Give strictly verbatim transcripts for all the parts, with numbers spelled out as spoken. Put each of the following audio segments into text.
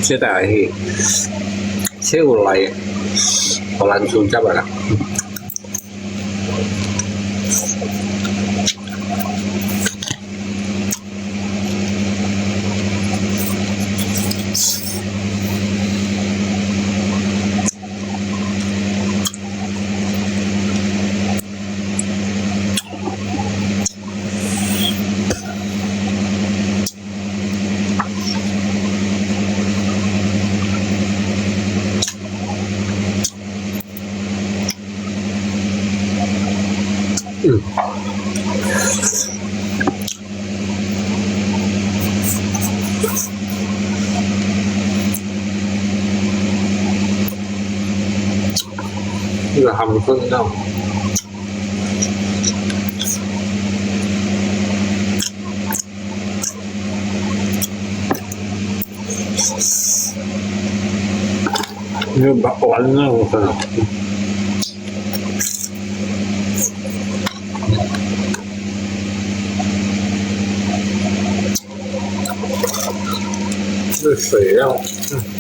接下來去，切下來，荷蘭薯汁啊啦。嗯。這個鹹酸呢。 你把丸子弄出來。這水要，嗯。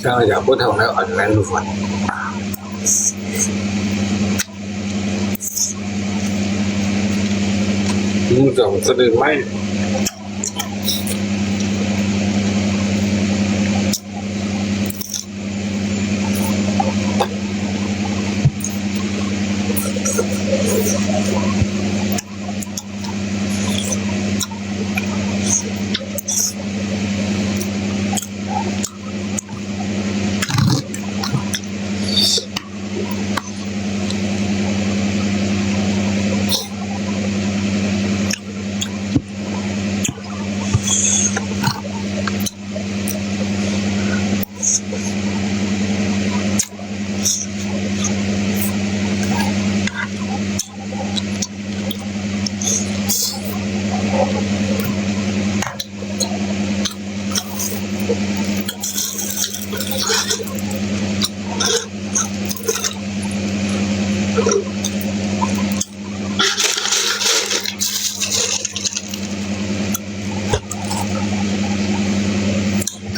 像這不同个online部分。五種之類賣。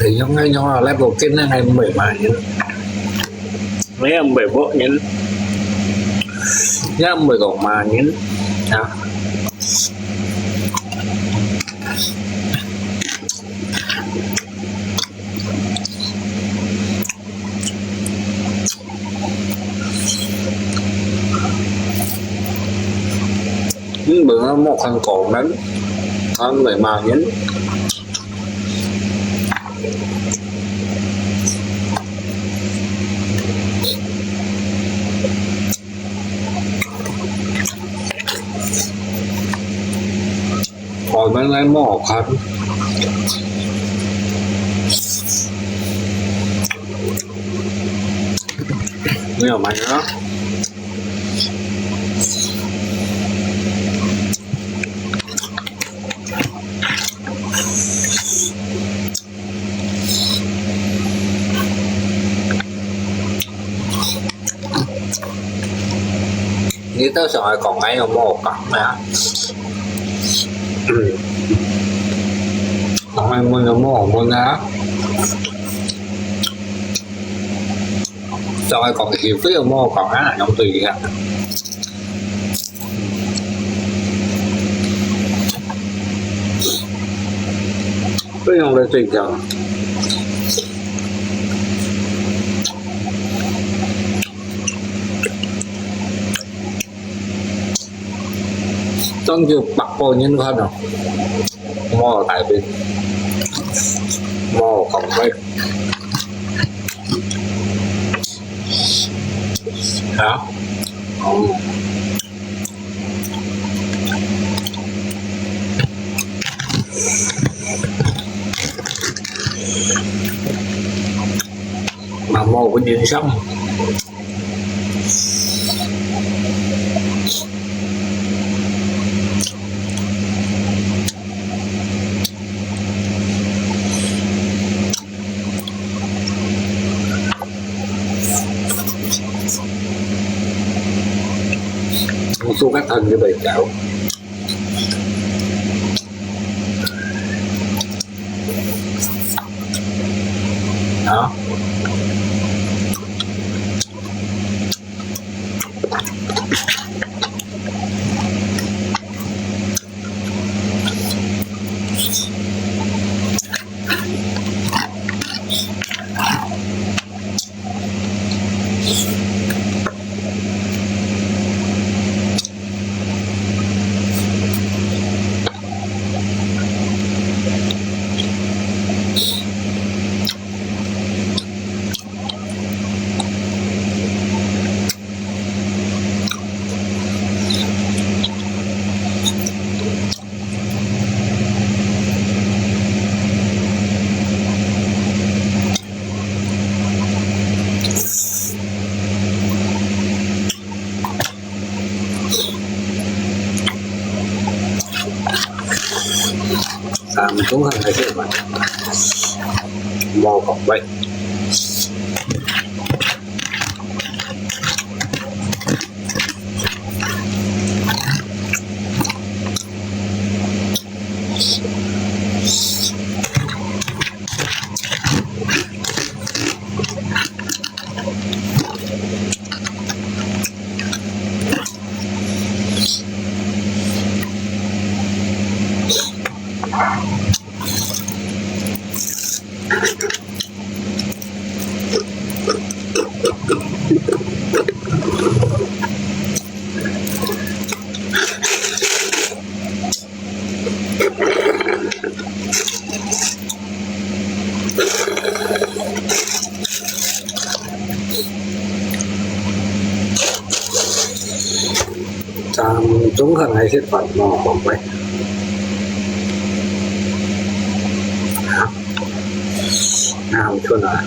係用个用啊，來無見个還毋會罵人，你也毋會惡人，也毋會講罵人啊。 你問我莫看講人，還會罵人。我們來莫看。沒有買啊。 你到時候還講，哎，有無講啊？嗯。講，哎，問有無問啊？就係講是非有無講啊，用對啊。非常个正常。 總有百個人看哦，無大邊，無講話。啊？哦。嘛無分人惜。 我做个湯就袂夠。啊？ 三種還係嘛，無講喂。 三種還係食飯無？好貴。啊？哪有出來？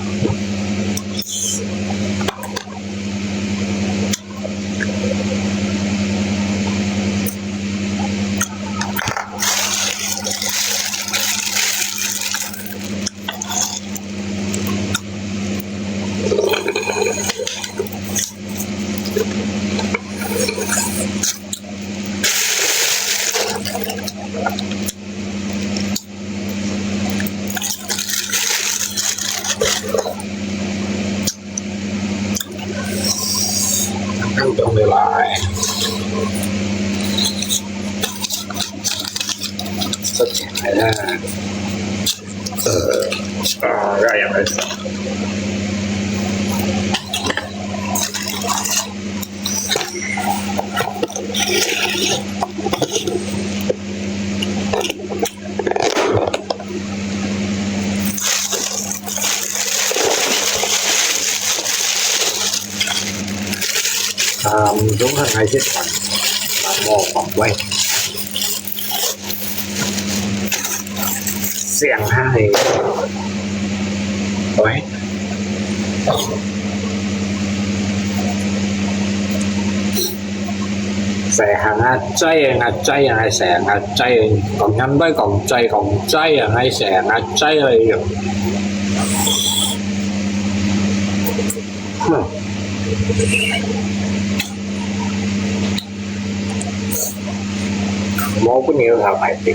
放鬆起來。收起來了。呃，啊，這樣來。 啊，毋通很愛食飯，啊，無，無，喂。想下嘿，喂。 細行啊，嘴啊，嘴啊，細行啊，嘴，講人會講嘴，講嘴啊，細行啊，嘴啊，哼。無分人好排隊。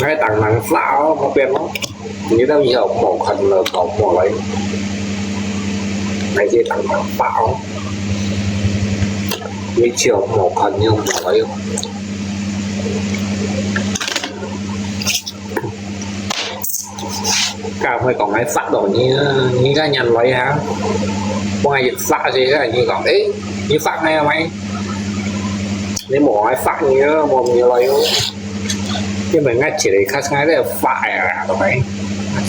哎，等等发哦，莫变哦。你到以后莫看了，莫莫来。那些等等发哦。你只要莫看，你莫来哦。 該會講該發到你啊，你个人來啊，我一發就个，你講，誒，你發𠊎啊，喂，你無愛發你啊，無你來哦。因為𠊎一個較𠊎个發呀，係咪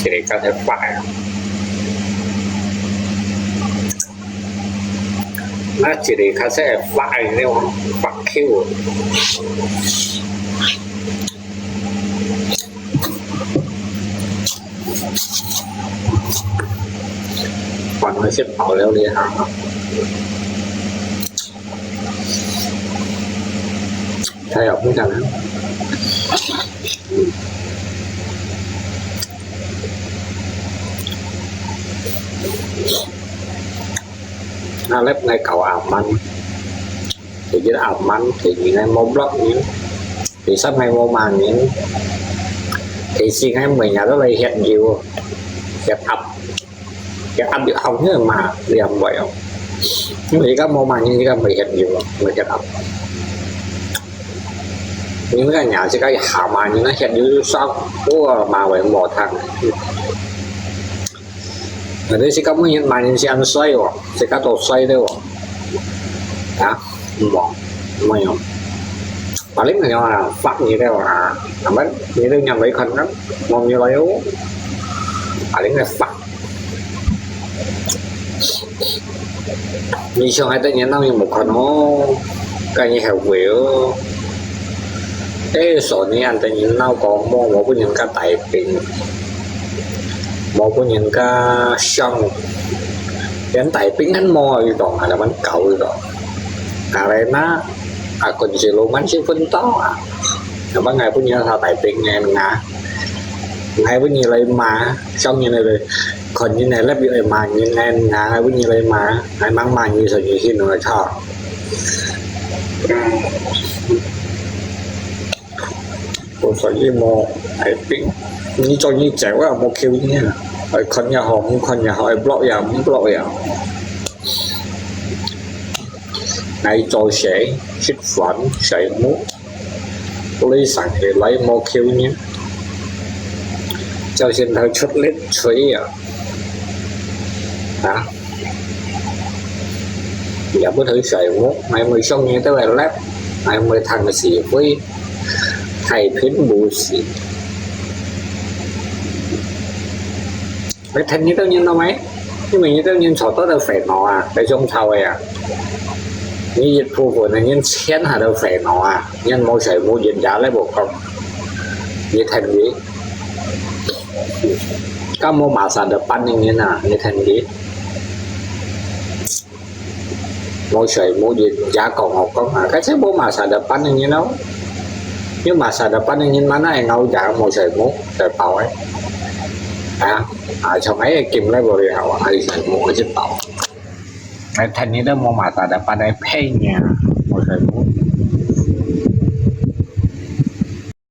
？𠊎一個較个發呀。𠊎一個較个發呀，你講發Q。 飯我食飽了這下。還有，你看啊。嗯。啊，來，來搞啊，慢。 第一暗暝，第二𠊎無block人，第三𠊎無罵人，第四𠊎每日都來歇尿，歇鴨，歇鴨有效果嘛，你也毋會哦。因為而家無罵人，而家毋會歇尿哦，毋會歇鴨。因為人家自家一下罵人，歇尿就爽，哇，罵會無聽。 Jadi自家每日罵人先衰哦，自家都衰了哦。啊，無，無用。Paling hanya orang fak ni dia orang. Apa? Ni dia yang baik kan kan? Mau ni lah yo. Paling dia fak. Ni siang ada ni nang yang bukan oh. Kan ni hewil. 誒，所以恁樣人鬧講無，無分人家大兵，無分人家傷，連大兵還無佢講，啊，恁樣搞佢講。啊，來那，啊，跟住老闆先分到啊，那麼𠊎分人家大兵呢，啊，𠊎分人來罵，傷人來，看人來，來罵人呢，啊，𠊎分人來罵，𠊎吂罵人，所以先來吵。 我所以無愛兵，你做你走啊，無求你啊，愛看也好，毋看也好，愛block也毋block也好。愛做事，食飯，睡目，屋裡生起來無求你，朝晨頭出力吹啊，啊！ 也毋去睡目，𠊎每上日都會唼，𠊎每聽是非，太平無事。你聽你兜人講咩？因為你兜人坐到都煩惱啊，該種吵个啊。你一部分个人天下都煩惱啊，人無睡目，日夜都無講。你聽你，敢無masa depan个人啊？你聽你。 無睡目日夜講學講啊，該就無masa depan个人咯。有masa depan个人，mana會咬牙無睡目，就飽个。啊，啊，像𠊎个金來無了啊，𠊎睡目𠊎就飽。𠊎聽你都無masa depan个屁呢，無睡目。